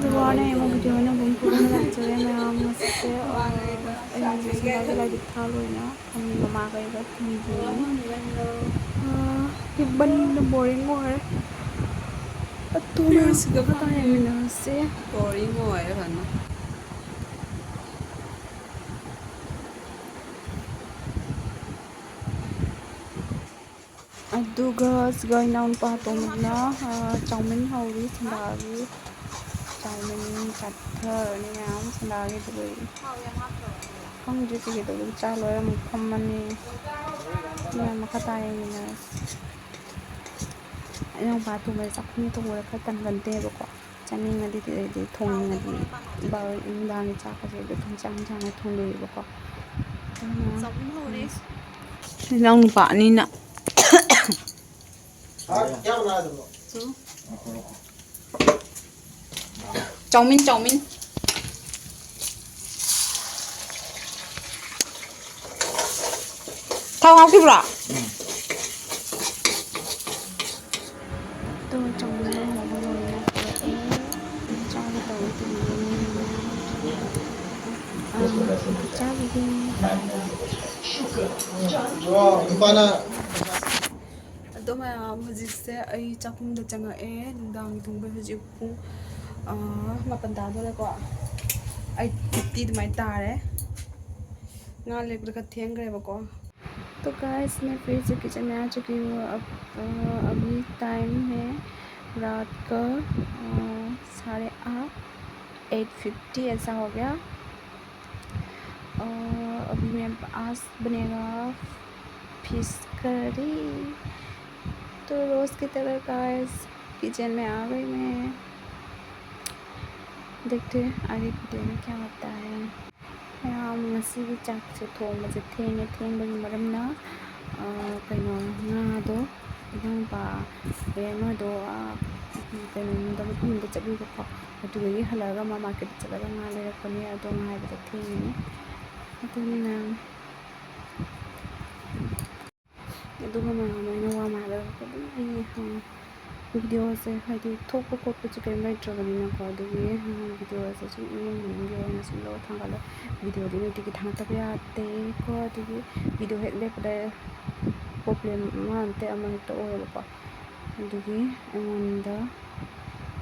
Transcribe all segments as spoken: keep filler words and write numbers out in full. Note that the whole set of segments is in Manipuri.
ꯋꯥꯅ ꯌꯦꯡꯕ ꯚꯤꯗꯤꯑꯣ ꯑꯣꯏꯅ ꯑꯗꯨꯝ ꯄꯨꯔꯒ ꯂꯥꯛꯆꯔꯦ ꯃꯌꯥꯝ꯫ ꯉꯁꯤꯁꯦ, ꯑ, ꯑꯩ ꯍꯧꯖꯤꯛ ꯁꯤꯡꯒꯥꯒꯤ ꯂꯥꯏꯔꯤꯛ ꯊꯥ ꯂꯣꯏꯅ ꯐꯝꯃꯤ ꯃꯃꯥꯒ ꯑꯩꯒ ꯊꯨꯝꯕꯤ꯫ ꯑ, ꯍꯤꯞꯄꯟꯗ ꯕꯣꯔꯤꯡ ꯑꯣꯏꯔꯦ꯫ ꯑꯗꯨꯅ ꯁꯤꯗ ꯃꯈꯥ ꯇꯥꯅ ꯌꯦꯡꯃꯤꯟꯅꯔꯁꯦ꯫ ꯕꯣꯔꯤꯡ ꯑꯣꯏꯔꯦ ꯐꯖꯅ꯫ ꯑꯗꯨꯒ ꯁꯤꯒ ꯏꯅꯥꯎꯅꯨꯄꯥ ꯑꯇꯣꯝꯕꯅ, ꯑ, ꯆꯥꯎꯃꯤꯟ ꯍꯧꯔꯤ, ꯁꯤꯡꯒꯥꯒꯤ ꯆꯥꯎꯃꯤꯟ ꯆꯥꯊꯔꯅꯤ ꯃꯌꯥꯝ ꯁꯤꯡꯒꯥꯒꯤ꯫ ꯑꯗꯨꯒ ꯈꯪꯗ꯭ꯔꯤ ꯀꯩꯀꯩ ꯇꯧꯗꯣꯏꯅꯣ, ꯆꯥ ꯂꯣꯏꯔ ꯑꯃꯨꯛ ꯐꯝꯃꯅꯤ꯫ ꯃꯌꯥꯝ ꯃꯈꯥ ꯇꯥꯅ ꯌꯦꯡꯃꯤꯟꯅꯔꯁꯤ꯫ ꯏꯅꯥꯎꯄꯥ ꯑꯇꯣꯝꯕꯁꯦ ꯆꯥꯛꯈꯨꯝ ꯊꯣꯡꯕꯗ ꯈꯔ ꯇꯟꯒꯟꯗꯦꯕꯀꯣ꯫ ꯆꯥꯅꯤꯡꯉꯗꯤ ꯑꯗꯩꯗꯤ ꯊꯣꯡꯅꯤꯡꯉꯗꯤ ꯕꯥ-, ꯅꯨꯡꯗꯥꯡꯒꯤ ꯆꯥꯛꯀꯁꯦ ꯑꯗꯨꯝ ꯆꯥꯛ ꯏꯟꯁꯥꯡꯅ ꯊꯣꯡꯗꯣꯛꯑꯦꯕꯀꯣ꯫ ꯑꯗꯨꯅ ꯆꯥꯛꯈꯨꯝ ꯍꯧꯔꯦ꯫ ꯏꯅꯥꯎ ꯅꯨꯄꯥ ꯑꯅꯤꯅ꯫ ꯆꯥꯎꯃꯤꯟ, ꯆꯥꯎꯃꯤꯟ꯫ ꯊꯥꯎ ꯍꯥꯞꯈꯤꯕ꯭ꯔꯣ? ꯇꯣ ꯆꯥꯎꯃꯟꯅ ꯍꯥꯎꯕ ꯂꯣꯏꯔꯦ꯫ ꯄꯨꯔꯛꯑꯦ꯫ ꯆꯥꯒꯦ ꯇꯧꯋꯦ ꯇꯤꯚꯤꯗ ꯌꯦꯡꯉꯦ꯫ ꯑꯥ, ꯆꯥꯈꯤꯒꯦ꯫ ꯑꯗꯣ ꯃꯌꯥꯝ, ꯍꯧꯖꯤꯛꯁꯦ ꯑꯩ ꯆꯥꯛꯈꯨꯝꯗ ꯆꯪꯉꯛꯑꯦ꯫ ꯅꯨꯡꯗꯥꯡꯒꯤ ꯊꯣꯡꯕꯩ ꯍꯧꯖꯤꯛ ꯄꯨꯡ, ꯑꯥ, ꯃꯥꯄꯟ ꯇꯥꯗꯣꯔꯦꯀꯣ꯫ ꯑꯩꯠ ꯐꯤꯐꯇꯤ ꯑꯗꯨꯃꯥꯏꯅ ꯇꯥꯔꯦ꯫ ꯉꯥ ꯂꯩꯕꯗ ꯈꯔ ꯊꯦꯡꯈ꯭ꯔꯦꯕꯀꯣ꯫ तो गाइस, मैं फिर से किचन में आ चुकी हूँ। अब, अ, अभी टाइम है रात का, अ, साढ़े आठ, एट फिफ्टी ऐसा हो गया। और अभी मैं, आज बनेगा फिश करी। तो रोज़ की तरह गाइस, किचन में आ गई मैं। देखते हैं आगे वीडियो में क्या होता है। ꯃꯌꯥꯝ, ꯉꯁꯤꯒꯤ ꯆꯥꯛꯁꯦ ꯊꯣꯡꯕꯁꯦ ꯊꯦꯡꯉꯦ꯫ ꯊꯦꯡꯕꯒꯤ ꯃꯔꯝꯅ, ꯑ, ꯀꯩꯅꯣ, ꯉꯥꯗꯣ, ꯏꯅꯥꯎꯄꯥ ꯑꯃꯗꯣ, ꯑ, ꯀꯩꯅꯣꯗ, ꯃꯐꯝꯗ ꯆꯠꯂꯨꯕꯀꯣ꯫ ꯑꯗꯨꯗꯒꯤ ꯍꯜꯂꯛꯑꯒ ꯃꯥ ꯃꯥꯔꯀꯦꯠꯇ ꯆꯠꯂꯒ ꯉꯥ ꯂꯩꯔꯛꯄꯅꯦ꯫ ꯑꯗꯣ ꯉꯥꯏꯕꯗ ꯊꯦꯡꯉꯤꯅꯦ꯫ ꯑꯗꯨꯅꯤꯅ꯫ ꯑꯗꯨꯒ ꯃꯌꯥꯝ ꯑꯩꯅ ꯋꯥ ꯃꯥꯜꯂꯒ ꯑꯗꯨꯝ ꯑꯩ, ꯑ, ꯚꯤꯗꯤꯑꯣꯁꯦ ꯍꯥꯏꯗꯤ ꯊꯣꯛꯄ ꯈꯣꯠꯄꯁꯨ ꯀꯔꯤꯝ ꯂꯩꯇ꯭ꯔꯕꯅꯤꯅꯀꯣ, ꯑꯗꯨꯒꯤ ꯚꯤꯗꯤꯑꯣꯁꯦ ꯁꯨꯝ ꯏꯃꯨꯡ ꯃꯅꯨꯡꯒꯤ ꯑꯣꯏꯅ ꯁꯨꯝ ꯂꯧꯔ ꯊꯥꯡꯒꯠꯂꯦ꯫ ꯚꯤꯗꯤꯑꯣꯗꯤ ꯅꯨꯡꯇꯤꯒꯤ ꯊꯥꯡꯒꯠꯇꯕ ꯌꯥꯗꯦꯀꯣ, ꯑꯗꯨꯒꯤ ꯚꯤꯗꯤꯑꯣ ꯍꯦꯛ ꯂꯦꯞꯄꯗ ꯄ꯭ꯔꯣꯕ꯭ꯂꯦꯝ ꯑꯃ ꯅꯠꯇꯦ ꯑꯃ ꯍꯦꯛꯇ ꯑꯣꯏꯌꯦꯕꯀꯣ꯫ ꯑꯗꯨꯒꯤ ꯑꯩꯉꯣꯟꯗ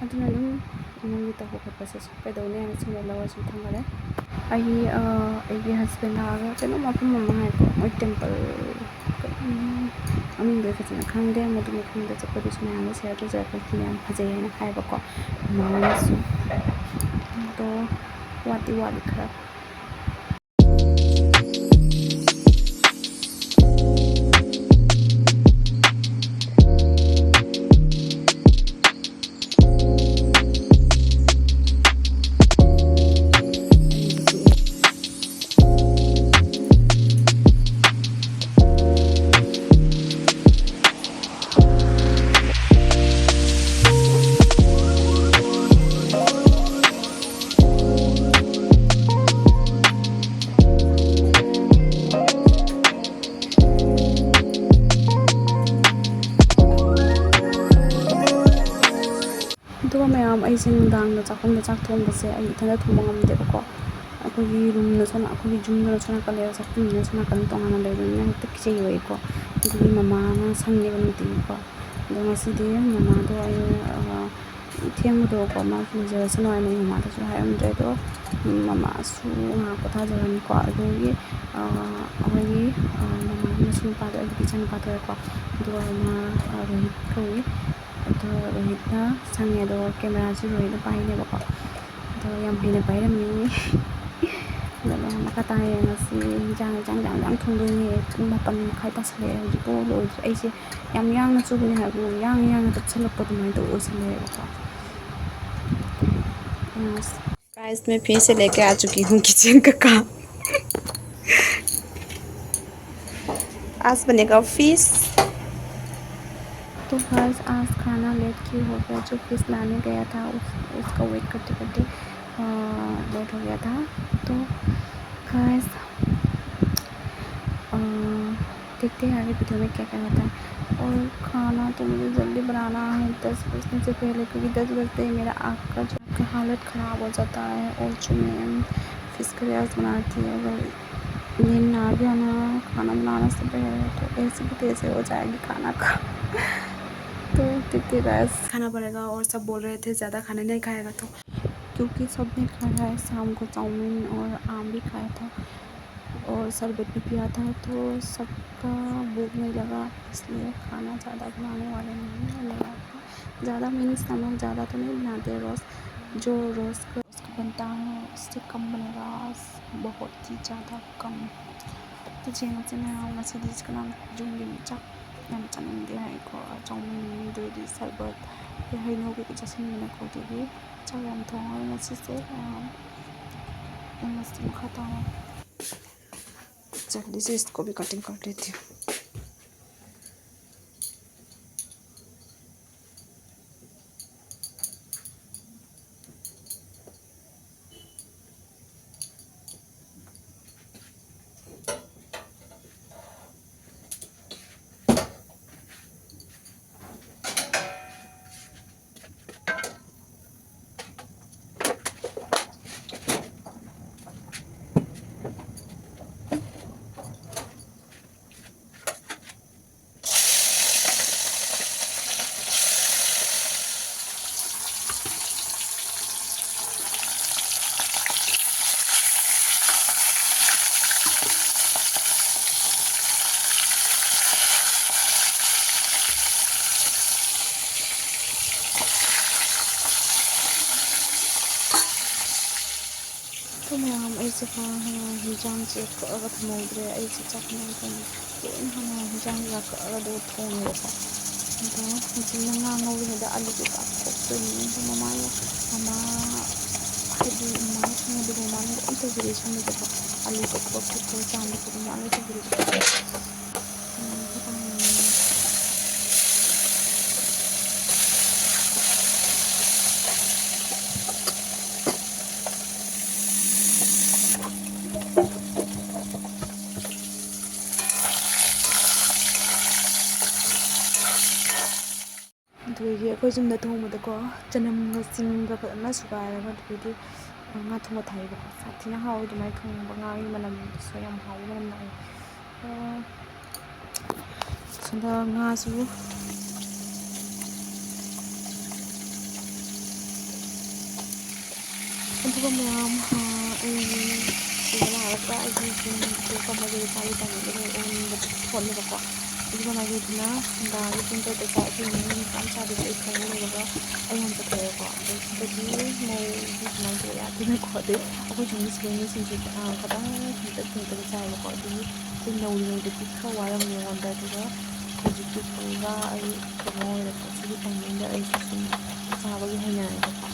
ꯑꯗꯨꯅ ꯑꯗꯨꯝ ꯏꯃꯨꯡꯒꯤ ꯇꯧꯕ ꯈꯣꯠꯄꯁꯦ ꯁꯨꯝ ꯀꯩꯗꯧꯅꯤ ꯍꯥꯏꯅ ꯁꯨꯝ ꯂꯧꯔ ꯁꯨꯝ ꯊꯝꯕꯅꯦ꯫ ꯑꯩꯒꯤ ꯑꯩꯒꯤ ꯍꯁꯕꯦꯟ ꯂꯥꯛꯑꯒ ꯀꯩꯅꯣ ꯃꯐꯝ ꯑꯃ ꯍꯥꯏꯀꯣ, ꯃꯣꯏ ꯇꯦꯝꯄꯜ ꯃꯃꯤꯡꯗꯣ ꯑꯩ ꯐꯖꯅ ꯈꯪꯗꯦ꯫ ꯃꯗꯨ ꯃꯐꯝꯗ ꯆꯠꯄꯗꯨꯁꯨ ꯃꯌꯥꯝꯒ ꯁꯤꯌꯔ ꯇꯧꯖꯔꯛꯄꯁꯤꯅ ꯌꯥꯝ ꯐꯖꯩ ꯍꯥꯏꯅ ꯍꯥꯏꯕꯀꯣ꯫ ꯃꯃꯥꯅꯁꯨ ꯑꯗꯣ ꯋꯥꯠꯇꯤ ꯋꯥꯠꯂꯤ ꯈꯔ꯫ ꯑꯗꯨꯒ ꯃꯌꯥꯝ, ꯑꯩꯁꯦ ꯅꯨꯡꯗꯥꯡꯗ ꯆꯥꯛꯈꯨꯝꯗ ꯆꯥꯛ ꯊꯣꯡꯕꯁꯦ ꯑꯩ ꯏꯊꯟꯗ ꯊꯣꯡꯕ ꯉꯝꯗꯦꯕꯀꯣ꯫ ꯑꯩꯈꯣꯏꯒꯤ ꯔꯨꯝꯗꯁꯨ, ꯑꯩꯈꯣꯏꯒꯤ ꯌꯨꯝꯗꯁꯨ ꯅꯥꯀꯜ ꯂꯩꯔꯦ, ꯆꯥꯛꯈꯨꯝꯗꯁꯨ ꯅꯥꯀꯜ ꯇꯣꯉꯥꯟꯅ ꯂꯩꯕꯅꯤꯅ ꯍꯦꯛꯇ ꯀꯤꯖꯩꯌꯦꯕꯀꯣ꯫ ꯑꯗꯨꯒꯤ ꯃꯃꯥꯅ ꯁꯪꯉꯦꯕ ꯅꯨꯡꯇꯤꯒꯤꯀꯣ꯫ ꯑꯗꯣ ꯉꯁꯤꯗꯤ ꯃꯃꯥꯗꯣ ꯑꯩꯅ, ꯑ, ꯊꯦꯡꯕꯗꯣꯀꯣ, ꯃꯥꯁꯨ ꯂꯨꯖꯔꯁꯅꯨ ꯍꯥꯏꯅ ꯑꯩ ꯃꯃꯥꯗꯁꯨ ꯍꯥꯏꯔꯝꯗ꯭ꯔꯦ꯫ ꯑꯗꯣ ꯃꯃꯥꯁꯨ ꯉꯥꯏꯍꯥꯛ ꯄꯣꯊꯥꯖꯔꯅꯤꯀꯣ꯫ ꯑꯗꯨꯒꯤ, ꯑ, ꯑꯩꯈꯣꯏꯒꯤ, ꯑ, ꯃꯃꯥꯒꯤ ꯃꯆꯤꯟ ꯅꯨꯄꯥꯗꯣ ꯑꯩꯒꯤ ꯏꯆꯟ ꯅꯨꯄꯥ ꯊꯣꯛꯑꯦꯀꯣ꯫ ꯑꯗꯨꯒ ꯃꯥ, ꯑ, ꯔꯣꯍꯤꯠ ꯀꯧꯏ꯫ ꯑꯗꯣ ꯔꯣꯍꯤꯠꯅ ꯁꯪꯉꯦ, ꯑꯗꯣ ꯀꯦꯃꯦꯔꯥꯁꯨ ꯔꯣꯍꯤꯠꯅ ꯄꯥꯏꯅꯦꯕꯀꯣ꯫ ꯑꯗꯣ ꯌꯥꯝ ꯍꯩꯅ ꯄꯥꯏꯔꯝꯃꯤ꯫ ꯑꯗꯣ ꯃꯌꯥꯝ ꯃꯈꯥ ꯇꯥꯅ ꯌꯦꯡꯉꯁꯤ꯫ ꯏꯟꯖꯥꯡ, ꯏꯟꯖꯥꯡ, ꯏꯟꯖꯥꯡ, ꯏꯟꯖꯥꯡ ꯊꯣꯡꯗꯣꯏꯅꯦ꯫ ꯄꯨꯡ ꯃꯥꯄꯟ ꯃꯈꯥꯏ ꯇꯥꯁꯜꯂꯛꯑꯦ, ꯍꯧꯖꯤꯛꯐꯥꯎ ꯂꯣꯏꯗ꯭ꯔꯤ꯫ ꯑꯩꯁꯦ ꯌꯥꯝ ꯌꯥꯡꯅ ꯆꯨꯕꯅꯦ ꯍꯥꯏꯕ, ꯌꯥꯡ ꯌꯥꯡꯅ ꯇꯞꯁꯜꯂꯛꯄ ꯑꯗꯨꯃꯥꯏꯅ ꯇꯧ ꯑꯣꯏꯁꯜꯂꯛꯑꯦꯕꯀꯣ꯫ ꯌꯦꯡꯉꯁꯤ꯫ गाइस, मैं फिर से लेके आ चुकी हूँ किचन का काम। आज बनेगा फिश। तो गाइस, आज खाना लेट क्यों हो गया? जो फिश लाने गया था, उस, उसका वेट करते करते लेट हो गया था। तो गाइस, देखते हैं आगे वीडियो में क्या क्या होता है। खाना तो मुझे जल्दी बनाना है, दस बजने से पहले, क्योंकि दस बजते ही मेरा आँख का जो, का हालत ख़राब हो जाता है। और जो मैं फिश करी राइस बनाती हूँ, अगर नींद ना आ गया ना खाना बनाना से पहले, तो ऐसे की तैसे हो जाएगी खाना का। तो इतनी राइस खाना पड़ेगा। और सब बोल रहे थे ज़्यादा खाना नहीं खाएगा, तो क्योंकि सबने खाया है शाम को चाउमीन और आम भी खाया था और शरबत भी पिया था, तो सबका भूख नहीं लगा, इसलिए खाना ज़्यादा बनाने वाले नहीं हैं। ज़्यादा मीन्स नमक ज़्यादा तो नहीं बनाते रोस्ट, जो रोस्ट का, रोस्ट का बनता है उससे कम बनेगा, बहुत ही ज़्यादा कम꯫ तो ꯆꯦꯡ ꯃꯆꯤꯟ ꯃꯌꯥꯝ ꯉꯁꯤꯗꯤ ꯀꯅꯥꯝ ꯌꯨꯝꯒꯤ ꯃꯤ ꯆꯥꯛ ꯌꯥꯝ ꯆꯥꯅꯤꯡꯗꯦ ꯍꯥꯏꯀꯣ, ꯆꯥꯎꯃꯟꯗꯨꯗꯤ ꯁꯔꯕꯠ, ꯍꯩꯅꯧ ꯀꯩꯀꯩ ꯆꯥꯁꯤꯟꯕꯅꯀꯣ, ꯑꯗꯨꯒꯤ ꯆꯥꯛ ꯌꯥꯝ ꯊꯣꯡꯉꯔꯣꯏ ꯉꯁꯤꯁꯦ꯫ ꯑ, ꯑꯩ ꯉꯁꯤ ꯃꯈꯥ ꯇꯥꯅ ꯆꯠꯂꯤꯁꯦ, ꯀꯣꯕꯤ ꯀꯥꯇꯤꯡ ꯀꯥꯇꯤꯡ ꯊꯤꯌꯨ꯫ ꯑꯗꯨ ꯃꯌꯥꯝ, ꯑꯩꯁꯦ ꯍꯥꯟꯅ ꯍꯤꯟꯖꯥꯡꯁꯦ ꯀꯛꯑꯒ ꯊꯝꯍꯧꯗ꯭ꯔꯦ꯫ ꯑꯩꯁꯦ ꯆꯥꯛ ꯏꯟꯖꯥꯡ ꯊꯣꯡꯕ ꯂꯣꯏꯅ ꯍꯥꯟꯅ ꯍꯤꯟꯖꯥꯡ ꯀꯩꯀꯥ ꯀꯛꯑꯒ ꯑꯗꯨꯒ ꯊꯣꯡꯉꯦꯕꯀꯣ꯫ ꯑꯗꯣ ꯍꯧꯖꯤꯛꯅ ꯉꯥ ꯉꯧꯔꯤꯉꯩꯗ ꯑꯂꯨ ꯀꯩꯀꯥ ꯈꯣꯛꯇꯣꯏꯅꯤ꯫ ꯑꯗꯣ ꯃꯃꯥꯅ, ꯃꯃꯥ ꯍꯥꯏꯗꯤ ꯃꯃꯥꯅ ꯊꯣꯡꯕꯗꯣ ꯃꯃꯥꯅ ꯂꯣꯏ ꯇꯧꯖꯔꯛꯏ ꯁꯣꯝꯗꯗꯤꯀꯣ꯫ ꯑꯂꯨ ꯀꯛꯄ ꯈꯣꯠꯄ ꯆꯥꯝꯕ ꯈꯣꯠꯄ ꯃꯃꯥꯅ ꯂꯣꯏ ꯇꯧꯖꯔꯛꯏ꯫ ꯎꯝ, ꯈꯇꯪ꯫ ꯑꯗꯒꯤ ꯑꯩꯈꯣꯏ ꯌꯨꯝꯗ ꯊꯣꯡꯕꯗꯀꯣ, ꯆꯅꯝꯒ ꯆꯤꯅꯤꯒ ꯐꯖꯅ ꯁꯨꯒꯥꯏꯔꯒ, ꯑꯗꯒꯤꯗꯤ ꯉꯥ ꯊꯣꯡꯕ ꯊꯥꯏꯌꯦꯕꯀꯣ꯫ ꯁꯥꯊꯤꯅ ꯍꯥꯎꯋꯦ ꯑꯗꯨꯃꯥꯏꯅ ꯊꯣꯡꯕ ꯉꯥꯒꯤ ꯃꯅꯝꯗꯨꯁꯨ ꯌꯥꯝ ꯍꯥꯎꯕ ꯃꯅꯝ ꯂꯥꯛꯑꯦ꯫ ꯑ, ꯁꯣꯝꯗ ꯉꯥꯁꯨ꯫ ꯑꯗꯨꯒ ꯃꯌꯥꯝ, ꯑ, ꯑꯩ ꯁꯤꯗ ꯂꯥꯛꯑꯒ ꯑꯩꯒꯤ ꯄꯨꯡ ꯇꯔꯨꯛ ꯑꯃꯒꯤ ꯂꯨꯄꯥꯒꯤ ꯇꯥꯏꯃꯤꯡꯗ ꯂꯣꯏ ꯑꯣꯟꯕ ꯊꯣꯛꯂꯦꯕꯀꯣ꯫ ꯑꯗꯨꯒ ꯃꯥꯒꯤꯗꯨꯅ ꯅꯨꯡꯗꯥꯡꯒꯤ ꯄꯨꯡ ꯇꯔꯦꯠꯇ ꯆꯥꯛ ꯄꯤꯔꯅꯤ꯫ ꯃꯤ ꯃꯆꯥ ꯃꯆꯥꯗꯨꯗꯤ ꯑꯩ ꯊꯣꯡꯕ ꯂꯣꯏꯔꯒ ꯑꯩ ꯍꯥꯟꯅ ꯆꯠꯊꯣꯛꯑꯦꯀꯣ꯫ ꯑꯗꯩ ꯁꯤꯗꯗꯤ ꯃꯧꯗꯤ ꯁꯨꯃꯥꯏꯅ ꯇꯧꯕ ꯌꯥꯗꯦꯅꯀꯣ꯫ ꯑꯗꯩ ꯑꯩꯈꯣꯏ ꯁꯣꯝꯒꯤ ꯁꯤꯂꯣꯡ ꯃꯤꯁꯤꯡꯁꯦ, ꯑ, ꯈꯇꯪ ꯈꯤꯇꯪ ꯈꯤꯇꯪ ꯆꯥꯏꯌꯦꯕꯀꯣ꯫ ꯑꯗꯨꯒꯤ ꯑꯩꯈꯣꯏ ꯅꯧꯔꯤꯉꯩꯗꯗꯤ ꯈꯔ ꯋꯥꯔꯝꯃꯦ ꯑꯩꯉꯣꯟꯗ꯫ ꯑꯗꯨꯒ ꯍꯧꯖꯤꯛꯇꯤ ꯄꯨꯔꯥ ꯑꯩ ꯀꯩꯅꯣ ꯑꯣꯏꯔꯦꯀꯣ꯫ ꯁꯤꯒꯤ ꯇꯥꯏꯃꯤꯡꯗ ꯑꯩꯁꯨ ꯁꯨꯝ ꯆꯥꯕꯒꯤ ꯍꯩꯅꯔꯦꯕꯀꯣ꯫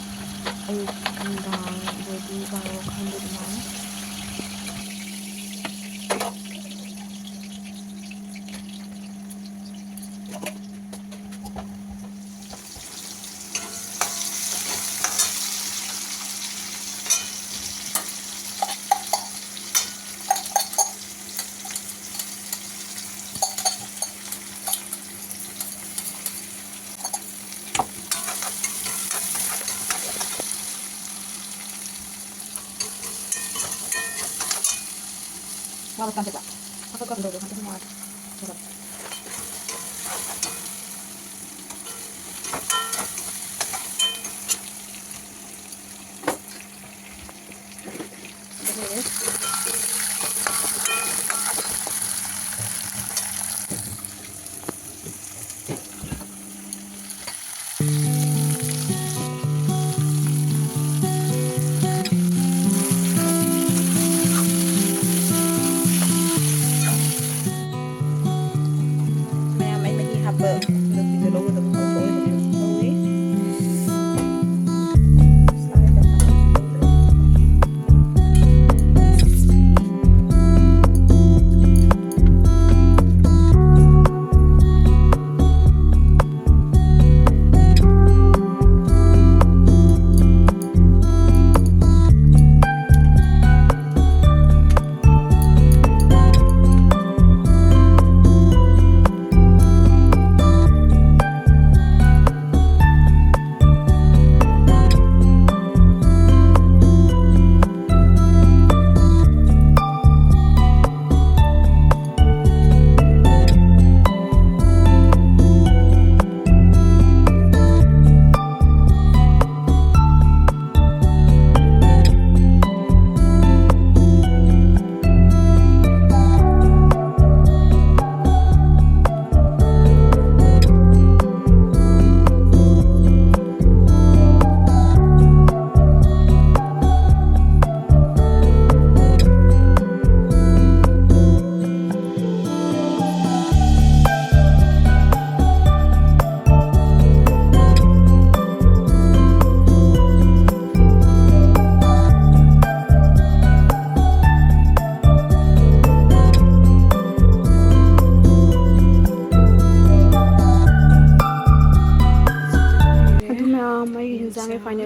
ꯑꯌꯨꯛ, ꯅꯨꯡꯗꯥꯡ, ꯑꯗꯩꯗꯤ ꯕꯥꯔꯣ ꯈꯪꯗꯦ ꯑꯗꯨꯃꯥꯏꯅ꯫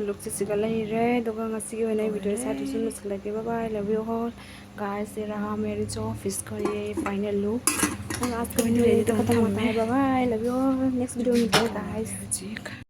ꯂꯨꯛꯁꯦ ꯁꯤꯒ ꯂꯩꯔꯦ꯫ ꯑꯗꯨꯒ ꯉꯁꯤꯒꯤ ꯑꯣꯏꯅ video ꯏꯁꯥꯗꯨꯁꯨ ꯂꯣꯏꯁꯤꯜꯂꯒꯦ꯫ Bye bye, love you all guys. ये रहा मेरी जो ऑफिस का ये फाइनल लुक। आज का वीडियो यही तक खत्म होता है। Bye bye, love you all, next video में मिलते हैं guys.